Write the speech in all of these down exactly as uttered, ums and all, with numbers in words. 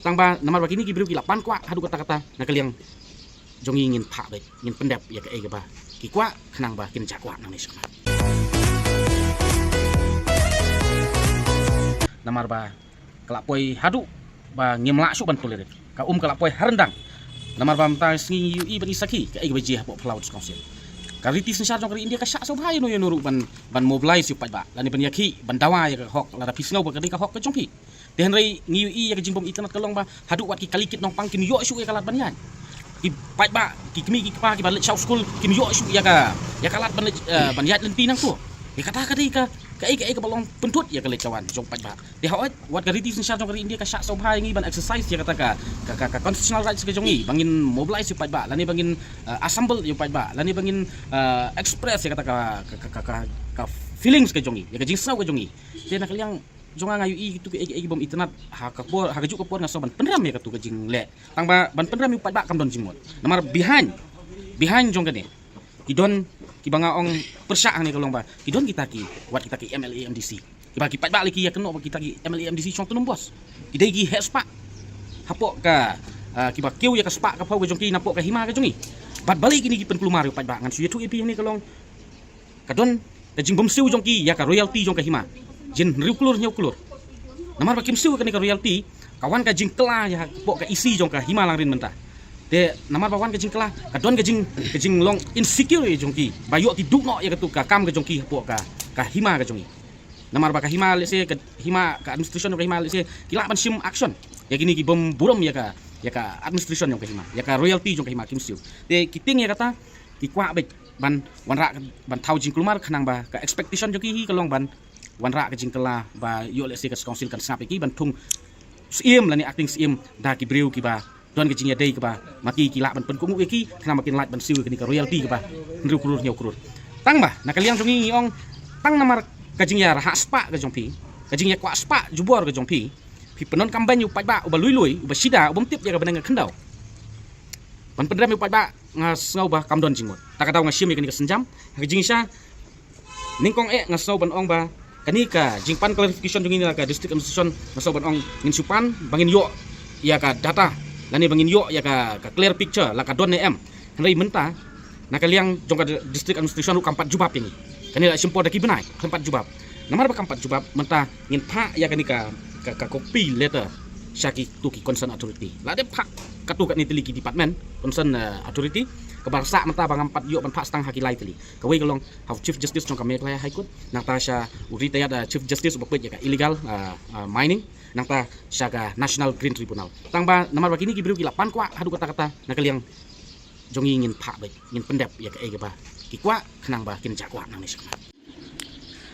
Tang ba namar ba kine ki briew ki la pan kwah haduh katta katta, na ka liang jong ngi ngin phah beit, ngin pyndep ïa kaei kaba ki kwah khnang ba kin jah kwah nangne shakhmat. Namar ba ka la poi haduh ba ngim lah shuh ban tolerate. Ka um ka la poi ha ryndang. Namar ba mynta sngi ngi ïohi ban ïa sakhi kaei kaba jia hapoh Palau District Council. Ka riti synshar jong ka ri India ka shah sngewbha ïano ïano ruh ban, ban mobilize ïa u paidbah lane ban ïakhih, ban dawa ïa ka hok lada phi sngew ba ka dei ka hok ka jong phi. Te hynrei ngi ïohi ïa ka jingbym itynnad ka long ba haduh wat ki kali kit nongpang kim ïoh shuh ïa ka lad ban ïaid. Ki paidbah, ki kmie ki kpa kiba leit sha u skul kim ïoh shuh ïa ka, ïa ka lad ban leit, eh, ban ïaid lynti nangto. Ïa kata ka dei ka, kaei kaei kaba long pynthut ïa ka leit ka wan jong u paidbah. Te hooid, wat ka riti synshar jong ka ri India ka shah sngewbha ïa ngi ban exercise ïa kata ka, ka, ka, ka constitutional rights ka jong ngi ba ngin mobilize ïa u paidbah lane ba ngin, eh, assemble ïa u paidbah lane ba ngin, eh, express ïa kata ka, ka, ka, ka, ka, ka feelings ka jong ngi, ïa ka jingsngew ka jong ngi. Te na ka liang jong nga nga ïohi kito kiei kiei kibym itynnad ha ka por, ha kajuh ka por nga sngew ban pynrem ïa kato ka jingleh. Tang ba ban pynrem ïa u paidbah kam don jingmut. Namar behind, behind jong kane ki don kiba nga ong pyrshah hangne ka long ba ki don kita ki, wat kita ki M L A M D C kiba ki paidbah lei ki ïa kynnoh ba kita ki M L A M D C shong tynum bos. Ki dei ki heh spah hapoh ka, ah, kiba kiew ïa ka spah ka phew ka jong ki napoh ka hima ka jong ngi. Bad balei kine ki pynkulmar ïa u paidbah? Ngan shu ïathuh ïa phi hangne ka long ka don ka jingbymsiew jong ki ïa ka royalty jong ka hima. Jin hynriew klur hynñiew klur. Namar ba kim siew ïa kane ka royalty, ka wan ka jingkylla ïa hapoh ka E C jong ka hima Langrin mynta. Te namar ba wan ka jingkylla, ka don ka jing, ka jinglong insecure jong ki ba ïoh ki duh noh ïa katu ka kam ka jong ki hapoh ka, ka hima ka jong ngi. Namar ba ka hima, let's say, ka hima, ka administration jong ka hima, let's say, ki lah ban shim action ïa kine kibym burom ïa ka, ïa ka administration jong ka hima, ïa ka royalty jong ka hima kim siew. Te ki tieng ïa kata, ki kwah beit ban wanrah ka, ban thaw jingkulmar khnang ba ka expectation jong ki hi ka long ban wanrah ka jingkylla ba ïoh, let's say, ka council kan sngap ïa ki ban thung Syiem lane acting Syiem da ki briew kiba don ka jingïadei kaba ma ki ki lah ban pynkohnguh ïa ki khnang ba kin lah ban siew ïa kane ka royalty kaba hynriew klur hynñiew klur. Tang ba na ka liang jong ngi ngi ong tang namar ka jingïarahak spah ka jong phi, ka jingïakwah spah jubor ka jong phi, phi pyndonkam ban ïa u paidbah uba lui lui, uba shida, ubym tip ïa ka bneng ka khyndew ban pynrem ïa u paidbah, nga sngew ba kam don jingmut. Ta ka daw nga shim ïa kane ka sienjam ha ka jingshisha. Nyngkong eh nga sngew ban ong ba kane ka jingpan clarification jong ngi na ka district administration, nga sngew ban ong ngin shu pan ba ngin ïoh ïa ka data lane ba ngin ïoh ïa ka, ka clear picture la ka don ne em. Hynrei mynta na ka liang jong ka district administration ruh kam pat jubab ïa ngi. Kane la shim por da ki bnai kam pat jubab. Namar ba kam pat jubab mynta ngin phah ïa kane ka, ka, ka copy letter sha kito ki concern authority. La dep phah katto katne tylli ki department concern, eh, authority, kaba sah mynta ba ngam pat ïoh ban phah tang ha ki lai tylli. Kawei ka long ha u Chief Justice jong ka Meghalaya High Court, nangta sha u retired, eh, Chief Justice uba peit ïa ka illegal, eh, eh, mining, nangta sha ka National Green Tribunal. Tang ba namar ba kine ki briew ki la pan kwah haduh katta katta, na ka liang jong ngi ngin phah beit, ngin pyndep ïa kaei kaba ki kwah khnang ba kin jah kwah nangne shakhmat.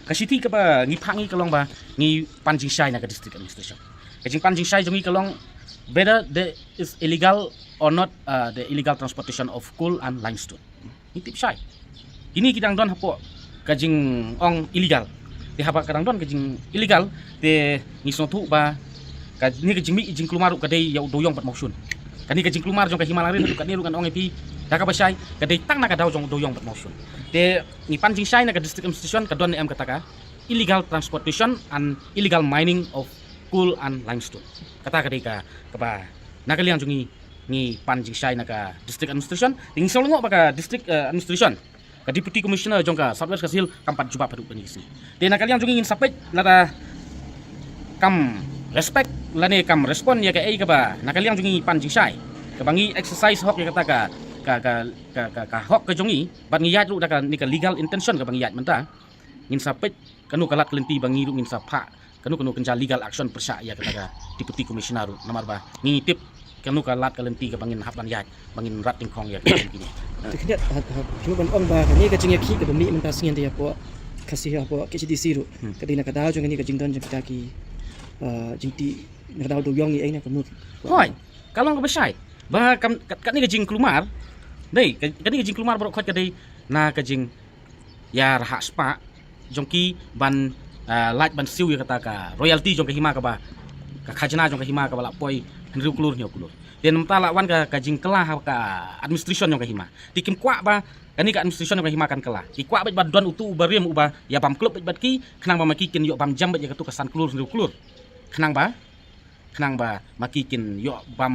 Ka shithi kaba ngi phah ngi ka long ba ngi pan jingshai na ka district administration. Ka jingpan jingshai jong ngi ka long whether there is illegal or not, uh, the illegal transportation of coal and limestone. Ngi tip shai. Kine ki dang don hapoh ka jingong illegal. Te haba ka dang don ka jing illegal, te ngi sngewthuh ba kane ka jingmih jingkulmar ruh ka dei ïa u dewïong bad mawshun. Kane ka jingkulmar jong ka Hima Langrin ruh, kane ruh ngan ong ïa phi da kaba shai, ka dei tang na ka daw jong u dewïong bad mawshun. Te ngi pan jingshai na ka district administration ka don ne em kata ka illegal transportation and illegal mining of coal and limestone. Kata ka dei ka, kaba na ka liang jong ngi ngi pan jingshai na ka district administration. Te ngi sngew lyngngoh ba ka district, eh, administration, ka Deputy Commissioner jong ka South West Khasi Hills kam pat jubab haduh kane ka sngi. Te na ka liang jong ngi ngin sa peit lada kam respect lane kam respond ïa kaei kaba na ka liang jong ngi pan jingshai, kaba ngi exercise hok ïa kata ka, ka, ka, ka, ka, ka hok ka jong ngi, bad ngi ïaid ruh da kane ka legal intention kaba ngi ïaid mynta. Ngin sa peit kano ka lad ka lynti ba ngi ruh ngin sa phah kano kano kynja legal action pyrshah ïa kata ka Deputy Commissioner ruh, namar ba ngi tip kano ka lad ka lynti kaba ngin hap ban ïaid ba ngin rat tyngkhong ïa ka kam kine. Te khyndiat ha, ha, kumno ban ong ba kane ka jingïakhih kaba mih mynta sngi ïa pdeng Khasi ha pdeng K H A D C ruh, hmm, ka dei na ka daw jong kane ka jingdon jong kita ki, uh, jingtih na ka daw dewïong ïa, eh, na ka mut. Hooid, ka long kaba shai ba kam, ka, kane ka jingkulmar, dei, ka, kane ka jingkulmar baroh khoit ka dei na ka jing ïarahak spah jong ki ban, ah, lait ban siew ïa kata ka royalty jong ka hima kaba, ka khajna jong ka hima kaba la poi hynriew klur hynñiew klur. Te namar ta la wan ka, ka jingkylla ha ka administration jong ka hima. Te kim kwah ba kane ka administration jong ka hima kan kylla. Ki kwah beit ba don utu uba rim uba ïa bam klop beit bad ki khnang ba ma ki kin ïoh bam jam beit ïa katu ka san klur hynriew klur. Khnang ba khnang ba ma ki kin ïoh bam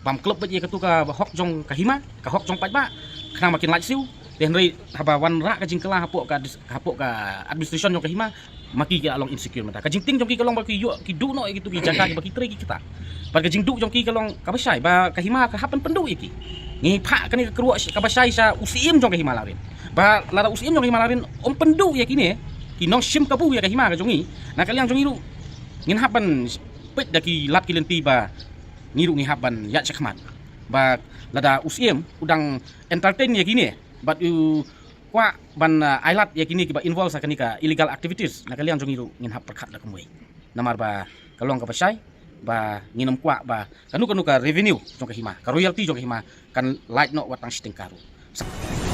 bam klop bad ïa katu ka hok jong ka hima, ka hok jong paidbah, khnang ma kin lait siew. Te hynrei haba wanrah ka jingkylla hapoh ka dis-, hapoh ka administration jong ka hima, ma ki ki la long insecure mynta. Ka jingtieng jong ki ka long ba ki ïoh ki duh noh ïa kitu ki jaka kiba ki trei ki ktah. Bad ka jingduh jong ki ka long kaba shai ba ka hima ka hap ban pynduh ïa ki. Ngi phah kane ka kyrwoh kaba shai sha u Syiem jong ka hima Langrin. Ba lada u Syiem jong ka hima Langrin um pynduh ïa kine ki nongshim kabu ïa ka hima ka jong ngi, na ka liang jong ngi ruh ngin hap ban peit da ki lad ki lynti ba ngi ruh ngi hap ban ïaid shakhmat. Ba lada u Syiem u dang entertain ïa kine bad u kwah ban, ah, ailad ïa kine kiba involve ha kane ka illegal activities, na ka liang jong ngi ruh ngin hap pyrkhat da kumwei. Namar ba ka long kaba shai ba ngin ym kwah ba kano kano ka revenue jong ka hima, ka royalty jong ka hima kan lait noh wat tang shiteng ka ruh.